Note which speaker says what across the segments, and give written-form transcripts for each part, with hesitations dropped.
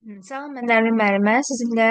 Speaker 1: Salam, mən Nərmin müəllimə. Sizinlə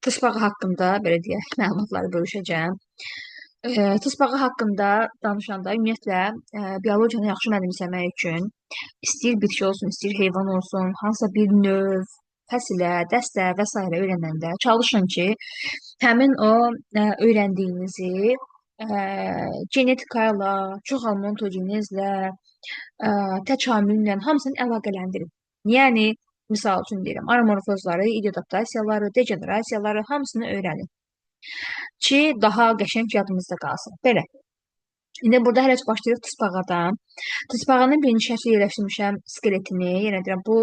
Speaker 1: tısbağa haqqında belə deyək, məlumatları bölüşəcəm. Tısbağa haqqında danışanda ümumiyyətlə biologiyanı yaxşı mənimsəmək üçün istəyir bitki olsun, istəyir heyvan olsun, hansısa bir növ, fəsilə, dəstə və s. öyrənəndə çalışın ki, həmin o öyrəndiyinizi genetika ilə, çoxalma ontogenezlə, təkamüllə hamısını əlaqələndirin. Yəni, misal üçün deyirəm, aramorfozları, idioadaptasiyaları, degenerasiyaları hamısını öyrənin ki, daha qəşəng yadımızda qalsın. Belə. İndi burada hələ başlayırıq tısbağadan. Tısbağanın birinci şəkli yerləşdirmişəm skeletini. Yenə deyirəm, bu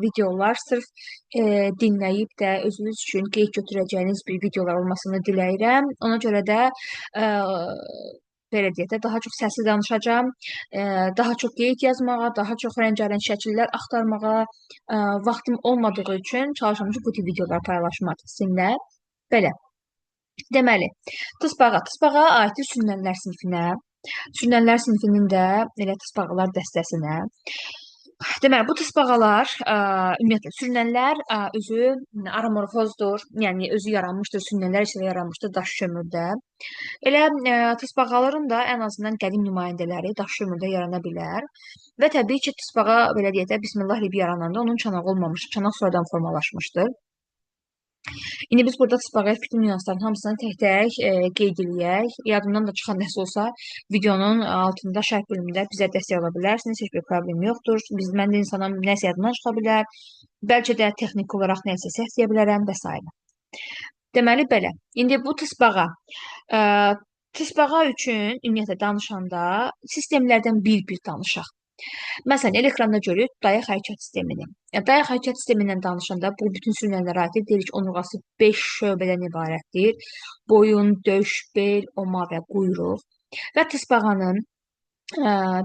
Speaker 1: videolar sırf dinləyib də özünüz üçün qeyd götürəcəyiniz bir videolar olmasını diləyirəm. Ona görə də belə deyək də, daha çox səsli danışacağam, daha çox qeyd yazmağa, daha çox rəngarəng şəkillər axtarmağa vaxtım olmadığı üçün çalışıram ki, bu tip videolar paylaşmaq sizinlə. Belə. Deməli, tısbağa. Tısbağa aiddir sürünənlər sinfinə. Sürünənlər sinfinin də elə tısbağalar dəstəsinə. Deməli, bu tısbağalar, ümumiyyətlə, sürünənlər özü aramorfozdur, yəni özü yaranmışdır, sürünənlər içində yaranmışdır daş kömürdə. Elə tısbağaların da ən azından qədim nümayəndələri daş kömürdə yarana bilər. Və təbii ki, tısbağa, belə deyək də, bismillah deyib yarananda onun çanağı olmamışdır, çanaq sonradan formalaşmışdır. İndi biz burada tısbağaya bütün nüansların hamısını tək-tək qeyd eləyək. Yadımdan da çıxan nəsə olsa, videonun altında şərh bölümündə bizə dəstək ola bilərsiniz. Heç bir problem yoxdur. Mən də insanam, nəsə yadımdan çıxa bilər. Bəlkə də texniki olaraq nəsə səhv deyə bilərəm və s. Deməli, belə. İndi bu tısbağa. Tısbağa üçün ümumiyyətlə danışanda sistemlərdən bir-bir danışaq. Məsələn, elə ekranda görürük dayaq hərəkət sistemini. Dayaq hərəkət sistemindən danışanda bu bütün sürünənlərə aiddir. Deyirik ki, onurğası 5 şöbədən ibarətdir. Boyun, döş, bel, oma və quyruq. Və tısbağanın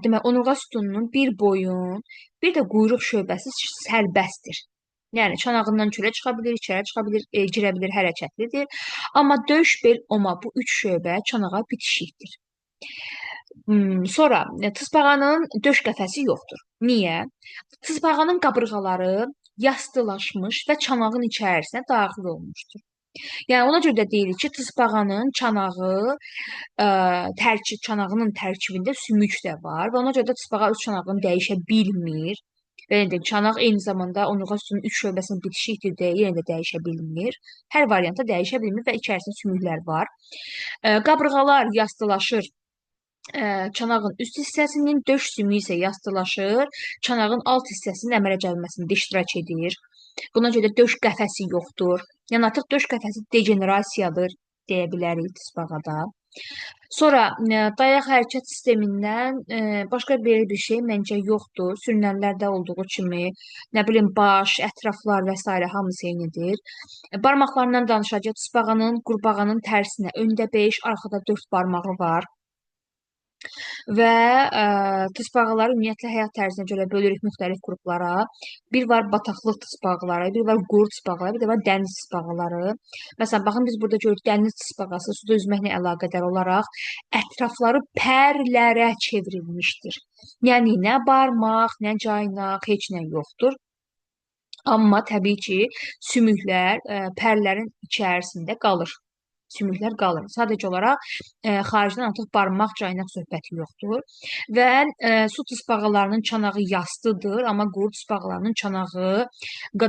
Speaker 1: demək, onurğa sütununun bir boyun, bir də quyruq şöbəsi sərbəstdir. Yəni, çanağından çölə çıxa bilir, içəri çıxa bilir, girə bilir, hərəkətlidir. Amma döş, bel, oma bu 3 şöbə çanağa bitişikdir. Sonra tısbağanın döş qəfəsi yoxdur. Niyə? Tısbağanın qabırğaları yastılaşmış və çanağın içərisinə daxil olmuşdur. Yəni ona görə də deyirik ki, tısbağanın çanağı, çanağının tərkibində sümük də var və ona görə də tısbağa öz çanağını dəyişə bilmir. Belə deyim, çanaq eyni zamanda onurğa sütunun 3 şöbəsinin bitişikdir deyə yenə də dəyişə bilmir. Hər variantda dəyişə bilmir və içərisində sümüklər var. Qabırğalar yastılaşır. Çanağın üst hissəsinin, döş sümüyü isə yastılaşır, çanağın alt hissəsinin əmələ gəlməsində iştirak edir. Buna görə də döş qəfəsi yoxdur. Yəni artıq döş qəfəsi degenerasiyadır deyə bilərik tısbağada. Sonra dayaq hərəkət sistemindən başqa belə bir şey məncə yoxdur. Sürünənlərdə olduğu kimi, nə bilim, baş, ətraflar və s. hamısı eynidir. Barmaqlarından danışacaq. Tısbağanın, qurbağanın tərsinə öndə 5, arxada 4 barmağı var. Və tısbağaları ümumiyyətlə həyat tərzinə görə bölürük müxtəlif qruplara. Bir var bataqlıq tısbağaları, bir var quru tısbağaları, bir də var dəniz tısbağaları. Məsələn, baxın, biz burada görürük dəniz tısbağası suda üzməklə əlaqədar olaraq ətrafları pərlərə çevrilmişdir. Yəni, nə barmaq, nə caynaq, heç nə yoxdur. Amma təbii ki, sümüklər pərlərin içərisində qalır. Sümüklər qalır. Sadəcə olaraq xaricdən artıq barmaq, caynaq söhbəti yoxdur. Və su tısbağalarının çanağı yastıdır, amma quru tısbağalarının çanağı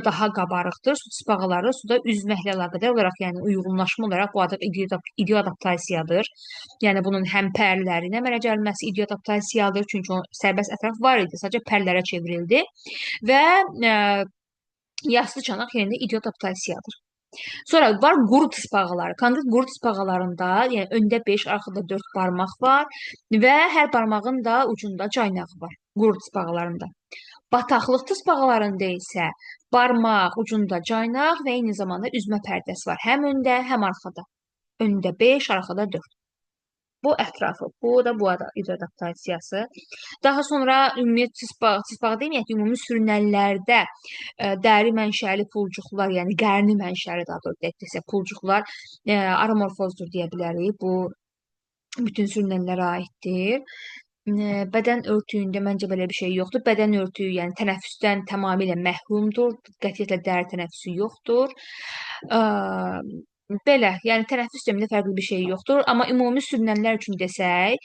Speaker 1: daha qabarıqdır. Su tısbağaları suda üzməklə əlaqədar olaraq, yəni uyğunlaşma olaraq bu artıq idioadaptasiyadır. Yəni bunun həm pərlərin əmələ gəlməsi idioadaptasiyadır, çünki o sərbəst ətraf var idi, sadəcə pərlərə çevrildi. Və yastı çanaq yenə də idioadaptasiyadır. Sonra var quru tısbağaları. Konkret quru tısbağalarında, yəni öndə 5, arxada 4 barmaq var və hər barmağın da ucunda caynağı var quru tısbağalarında. Bataqlıq tısbağalarında isə barmaq ucunda caynaq və eyni zamanda üzmə pərdəsi var. Həm öndə, həm arxada. Öndə 5, arxada 4. Bu ətrafı, bu da bu idioadaptasiyası. Daha sonra ümumiyyət tısbağa deməyək, ümumi sürünənlərdə dəri mənşəli pulcuqlar, yəni qərni mənşəli daha doğrusu deyək desək, pulcuqlar aramorfozdur deyə bilərik. Bu bütün sürünənlərə aiddir. Bədən örtüyündə məncə belə bir şey yoxdur. Bədən örtüyü, yəni tənəffüsdən tamamilə məhrumdur. Qətiyyətlə dəri tənəffüsü yoxdur. Belə, yəni tənəffüs sistemində fərqli bir şey yoxdur. Amma ümumi sürünənlər üçün desək,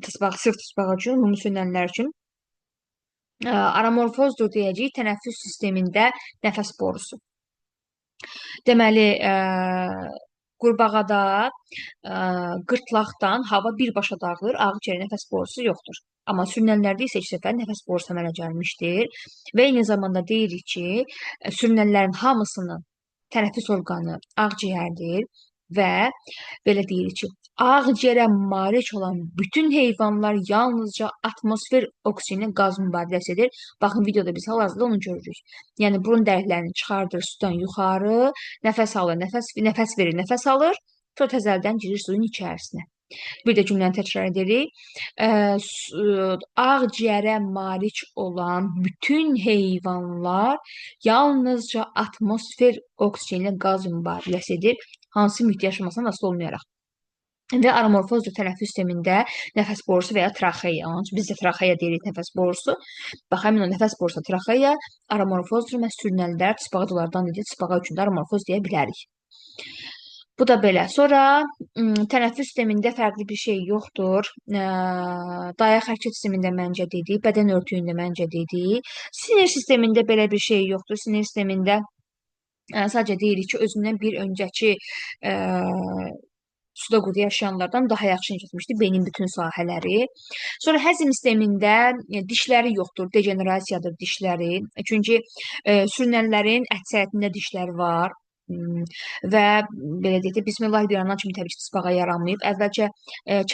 Speaker 1: tısbağa, sırf tısbağa üçün, ümumi sürünənlər üçün aramorfozdur deyəcəyik tənəffüs sistemində nəfəs borusu. Deməli, qurbağada qırtlaqdan hava birbaşa dağılır, ağciyərə nəfəs borusu yoxdur. Amma sürünənlərdə isə ilk səfər nəfəs borusu əmələ gəlmişdir. Və eyni zamanda deyirik ki, sürünənlərin hamısının tənəffüs orqanı ağciyərdir və belə deyirik ki, ağciyərə malik olan bütün heyvanlar yalnızca atmosfer oksigenlə qaz mübadiləsi edir. Baxın, videoda biz hal-hazırda onu görürük. Yəni, burun dəliklərini çıxardır sudan yuxarı, nəfəs alır, nəfəs verir, nəfəs alır, sonra təzəldən girir suyun içərisinə. Bir də cümləni təkrar edirik. Ağciyərə malik olan bütün heyvanlar yalnızca atmosfer oksigenlə qaz mübadiləsi edir, hansı mühitdə yaşamasından asılı olmayaraq. Və aramorfozdur tənəffüs sistemində nəfəs borusu və ya traxeya. Onun üçün biz də traxeya deyirik nəfəs borusu. Bax, həmin o nəfəs borusu traxeya, aramorfozdur. Məhz sürünənlər, tısbağa dolardan dedi, tısbağa üçün də aramorfoz deyə bilərik. Bu da belə. Sonra tənəffüs sistemində fərqli bir şey yoxdur. Dayaq hərəkət sistemində məncə dedik, bədən örtüyündə məncə dedik. Sinir sistemində belə bir şey yoxdur. Sinir sistemində sadəcə deyirik ki, özündən bir öncəki suda quruda yaşayanlardan daha yaxşı inkişaf etmişdi beynin bütün sahələri. Sonra həzm sistemində dişləri yoxdur, degenerasiyadır dişləri. Çünki sürünənlərin əksəriyyətində dişləri var. Və belə deyək də, Bismillah bir andan kimi təbii ki, tısbağa yaranmayıb. Əvvəlcə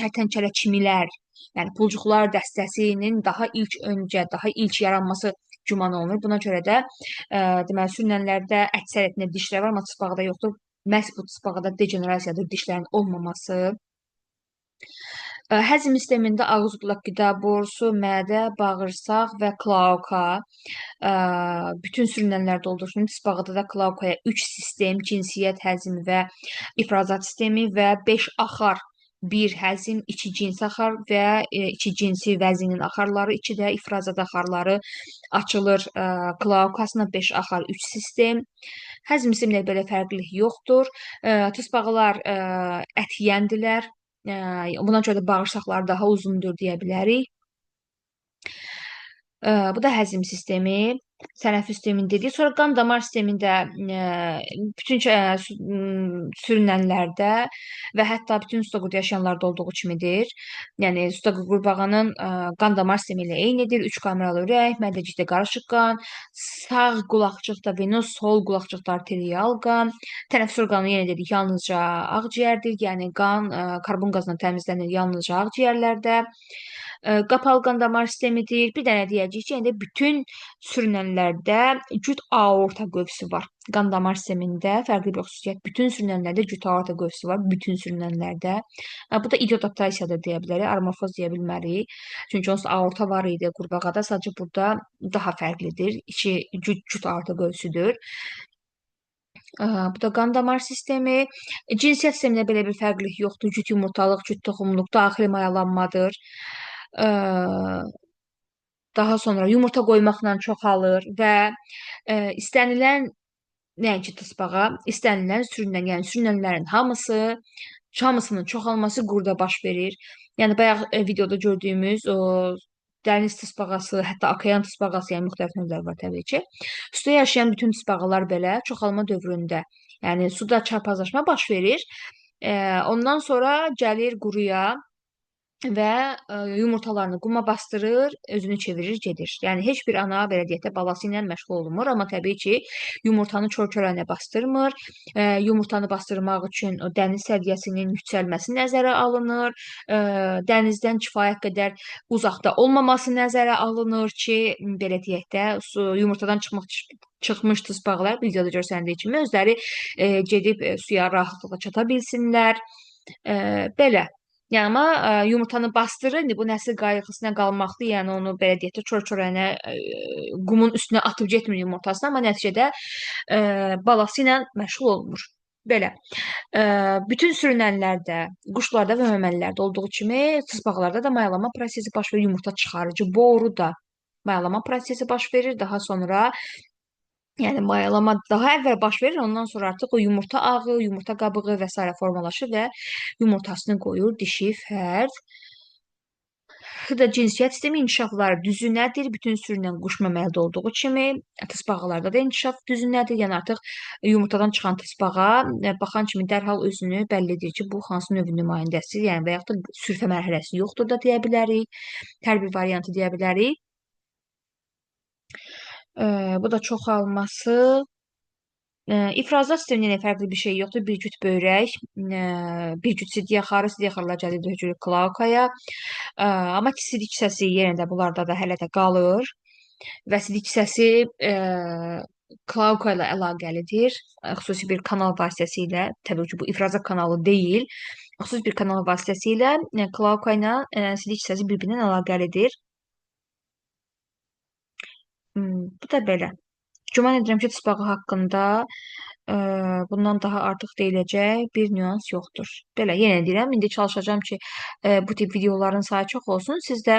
Speaker 1: kərtənkələ kimilər, yəni pulcuqlar dəstəsinin daha ilk öncə, daha ilk yaranması güman olunur. Buna görə də deməli, sürünənlərdə əksəriyyətində dişlər var, amma tısbağada yoxdur. Məhz bu tısbağada degenerasiyadır, dişlərin olmaması. Həzm sistemində ağız dodaq qida borusu, mədə, bağırsaq və kloaka. Bütün sürünənlərdə olduğu kimi tısbağada da kloakaya 3 sistem, cinsiyyət, həzm və ifrazat sistemi və 5 axar, 1 həzm, 2 cinsi axar və 2 cinsi vəzinin axarları, 2 də ifrazat axarları açılır. Kloakasına 5 axar, 3 sistem. Həzm sistemində belə fərqlilik yoxdur. Tısbağalar ət yeyəndilər. Buna görə də bağırsaqları daha uzundur deyə bilərik. Bu da həzm sistemi, tənəffüs sistemini dedik. Sonra qan damar sistemində bütün sürünənlərdə və hətta bütün suda quruda yaşayanlarda olduğu kimidir. Yəni, suda qurbağanın qan damar sistemi ilə eynidir. 3 kameralı ürək, mədəcikdə qarışıq qan, sağ qulaqcıqda venoz, sol qulaqcıqda arterial qan. Tənəffüs orqanı yenə dedik, yalnızca ağciyərdir. Yəni, qan karbon qazından təmizlənir yalnızca ağciyərlərdə. Qapalı qan damar sistemidir. Bir dənə deyəcəyik ki, yəni də bütün sürünənlərdə cüt aorta qövsü var. Qan damar sistemində fərqli bir xüsusiyyət. Bütün sürünənlərdə cüt aorta qövsü var. Bütün sürünənlərdə. Bu da idioadaptasiyadır deyə bilərik. Aramorfoz deyə bilmərik. Çünki onsuz aorta var idi qurbağada. Sadəcə burada daha fərqlidir. İki cüt aorta qövsüdür. Bu da qan damar sistemi. Cinsiyyət sistemində belə bir fərqlilik yoxdur. Cüt yumurtalıq, cüt toxumluq, daxili mayalanmadır. Daha sonra yumurta qoymaqla çoxalır və istənilən, nəinki tısbağa, istənilən sürünən, yəni sürünənlərin hamısının çoxalması quruda baş verir. Yəni, bayaq videoda gördüyümüz o dəniz tısbağası, hətta okean tısbağası, yəni müxtəlif növlər var təbii ki. Suda yaşayan bütün tısbağalar belə çoxalma dövründə, yəni suda çarpazlaşma baş verir. Ondan sonra gəlir quruya və yumurtalarını quma bastırır, özünü çevirir, gedir. Yəni, heç bir ana, belə deyək də, balası ilə məşğul olmur, amma təbii ki, yumurtanı kör-körənə bastırmır. Yumurtanı bastırmaq üçün o dəniz səviyyəsinin yüksəlməsi nəzərə alınır. Dənizdən kifayət qədər uzaqda olmaması nəzərə alınır ki, belə deyək də, su, yumurtadan çıxmış tısbağalar, videoda görsəndiyi kimi, özləri gedib suya rahatlıqla çata bilsinlər. Belə. Yəni, amma yumurtanı bastırır, indi bu nəsil qayğısına qalmaqdır, yəni onu belə deyək də, kör-körənə qumun üstünə atıb getmir yumurtasını, amma nəticədə balası ilə məşğul olmur. Belə. Bütün sürünənlərdə, quşlarda və məməlilərdə olduğu kimi tısbağalarda da mayalama prosesi baş verir, yumurta çıxarıcı boruda mayalama prosesi baş verir. Daha sonra, yəni mayalama daha əvvəl baş verir, ondan sonra artıq o yumurta ağı, yumurta qabığı və sairə formalaşır və yumurtasını qoyur dişi fərd. Bu da cinsiyyət sistemi inkişafları düzü nədir? Bütün sürünən quş məməlidə olduğu kimi tısbağalarda da inkişaf düzü nədir? Yəni artıq yumurtadan çıxan tısbağa baxan kimi dərhal özünü bəlli edir ki, bu hansı növün nümayəndəsidir, yəni və yaxud da sürfə mərhələsi yoxdur da deyə bilərik. Hər bir variantı deyə bilərik. Bu da çoxalması. İfrazat sistemində yenə fərqli bir şey yoxdur. Bir cüt böyrək, bir cüt sidik axarı, sidik axarlar cəlb edir klaukaya. Amma sidik kisəsi yenə də bunlarda da hələ də qalır. Və sidik kisəsi klauka ilə əlaqəlidir. Xüsusi bir kanal vasitəsilə, təbii ki, bu ifrazat kanalı deyil. Xüsusi bir kanal vasitəsilə klauka ilə sidik kisəsi bir-birindən əlaqəlidir. Bu da belə. Güman edirəm ki, tısbağa haqqında bundan daha artıq deyiləcək bir nüans yoxdur. Belə, yenə deyirəm, indi çalışacağam ki, bu tip videoların sayı çox olsun. Siz də,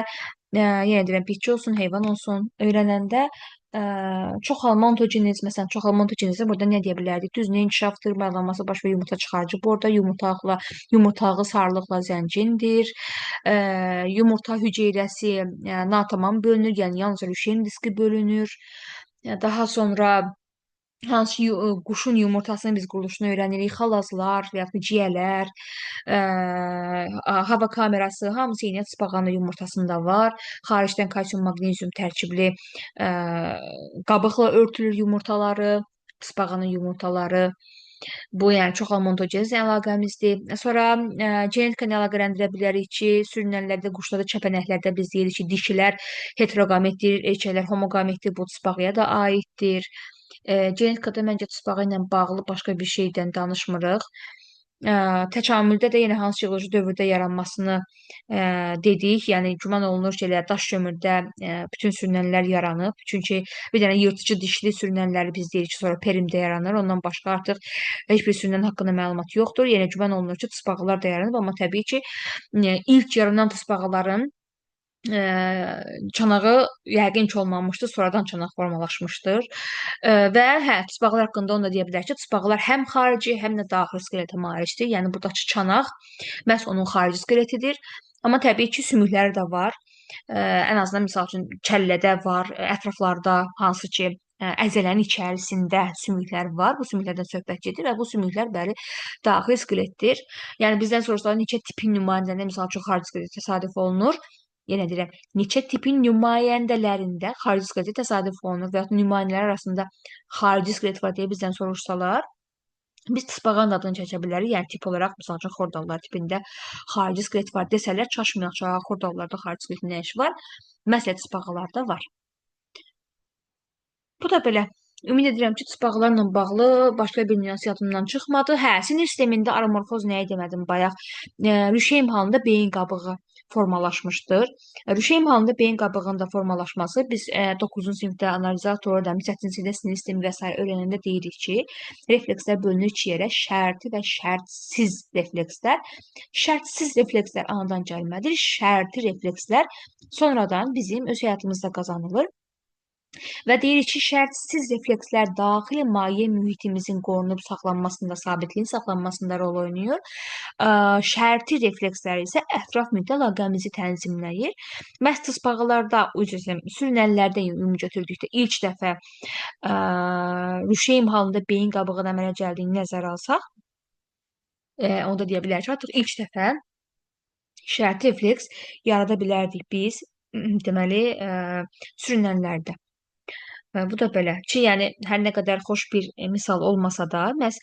Speaker 1: yenə deyirəm, bitki olsun, heyvan olsun, öyrənəndə çoxalma ontogenez, məsələn, çoxalma ontogenezdə burada nə deyə bilərdik? Düz nə inkişafdır, mayalanması baş və yumurta çıxarıcı. Burada yumurtağı sarılıqla zəngindir. Yumurta hüceyrəsi natamam bölünür, yəni yalnızca rüşeym diski bölünür. Daha sonra hansı quşun yumurtasının biz quruluşunu öyrənirik, xalazlar və yaxud ciyələr, hava kamerası, hamısı eyni tısbağanın yumurtasında var. Xaricdən kalsium, maqnezium tərkibli qabıqla örtülür yumurtaları, tısbağanın yumurtaları. Bu, yəni çoxalma ontogenezlə əlaqəmizdir. Sonra genetika nə əlaqələndirə bilərik ki, sürünənlərdə, quşlarda, kəpənəklərdə biz deyirik ki, dişilər heteroqametdir, erkəklər homoqametdir, bu tısbağaya da aiddir. Genetikada məncə tısbağa ilə bağlı başqa bir şeydən danışmırıq. Təkamüldə də yenə hansı geoloji dövrdə yaranmasını dedik. Yəni güman olunur ki, elə daş kömürdə bütün sürünənlər yaranıb. Çünki bir dənə yırtıcı dişli sürünənləri biz deyirik ki, sonra Perimdə yaranır. Ondan başqa artıq heç bir sürünən haqqında məlumat yoxdur. Yəni güman olunur ki, tısbağalar da yaranıb, amma təbii ki, ilk yaranan tısbağaların çanağı yəqin ki olmamışdı, sonradan çanaq formalaşmışdır. Və tısbağalar haqqında onu da deyə bilər ki, tısbağalar həm xarici, həm də daxili skeletə malikdir. Yəni buradakı çanaq məhz onun xarici skeletidir. Amma təbii ki, sümükləri də var. Ən azından misal üçün kəllədə var, ətraflarda hansı ki əzələnin içərisində sümüklər var. Bu sümüklərdən söhbət gedir və bu sümüklər bəli daxili skeletdir. Yəni bizdən soruşsalar neçə tipin nümayəndələrində misal üçün xarici skeletə təsadüf olunur? Yenə deyirəm, neçə tipin nümayəndələrində xarici skeletə təsadüf olunur və yaxud nümayəndələr arasında xarici skelet var deyə bizdən soruşsalar, biz tısbağanın adını çəkə bilərik. Yəni tip olaraq, misal üçün, xordallar tipində xarici skelet var desələr, çaşmayaq ki, xordallarda xarici skeletin nə işi var? Məsələ tısbağalarda var. Bu da belə. Ümid edirəm ki, tısbağalarla bağlı başqa bir nüans yadımdan çıxmadı. Hə, sinir sistemində aramorfoz nəyi demədim bayaq? Rüşeym halında beyin qabığı formalaşmışdır. Rüşeym halında beyin qabığında formalaşması biz 9-cu sinifdə analizator, 8-ci sinifdə sinir sistemi və sair öyrənəndə deyirik ki, reflekslər bölünür iki yerə, şərti və şərtsiz reflekslər. Şərtsiz reflekslər anadan gəlmədir. Şərti reflekslər sonradan bizim öz həyatımızda qazanılır. Və deyirik ki, şərtsiz reflekslər daxili maye mühitimizin qorunub saxlanmasında, sabitliyin saxlanmasında rol oynayır. Şərti reflekslər isə ətraf mühitlə əlaqəmizi tənzimləyir. Məhz tısbağalarda, üzr istəyirəm, sürünənlərdən ümumi götürdükdə ilk dəfə rüşeym halında beyin qabığına əmələ gəldiyini nəzərə alsaq, onu da deyə bilərik ki, artıq ilk dəfə şərti refleks yarada bilərdik biz, deməli, sürünənlərdə. Bu da belə ki, yəni hər nə qədər xoş bir misal olmasa da, məhz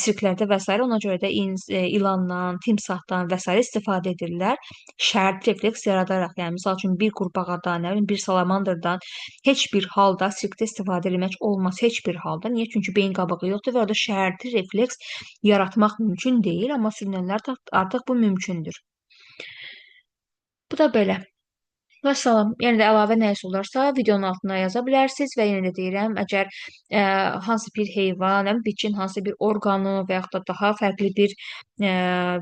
Speaker 1: sirklərdə və sairə ona görə də ilandan, timsahdan və sairə istifadə edirlər. Şərt refleks yaradaraq, yəni misal üçün bir qurbağadan, nə bilim bir salamandrdan heç bir halda sirkdə istifadə etmək olmaz, heç bir halda. Niyə? Çünki beyin qabığı yoxdur və orada şərti refleks yaratmaq mümkün deyil, amma sürünənlərdə artıq bu mümkündür. Bu da belə. Vəssalam. Yəni də əlavə nəyisə olarsa videonun altına yaza bilərsiniz və yenə də deyirəm, əgər hansı bir heyvan, həm bitkinin hansı bir orqanı və yaxud da daha fərqli bir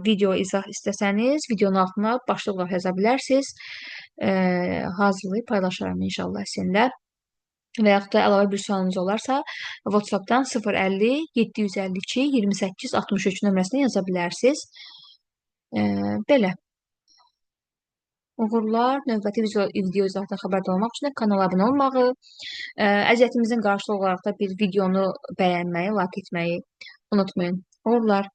Speaker 1: video izah istəsəniz, videonun altına başlıq olaraq yaza bilərsiniz. Hazırlayıb paylaşaram inşallah sizinlə. Və yaxud da əlavə bir sualınız olarsa, WhatsApp-dan 050 752 28 63 nömrəsinə yaza bilərsiniz. Belə. Uğurlar, növbəti video izahdan xəbərdar olmaq üçün də kanala abunə olmağı, əziyyətimizin qarşılığı olaraq da bir videonu bəyənməyi, like etməyi unutmayın. Uğurlar.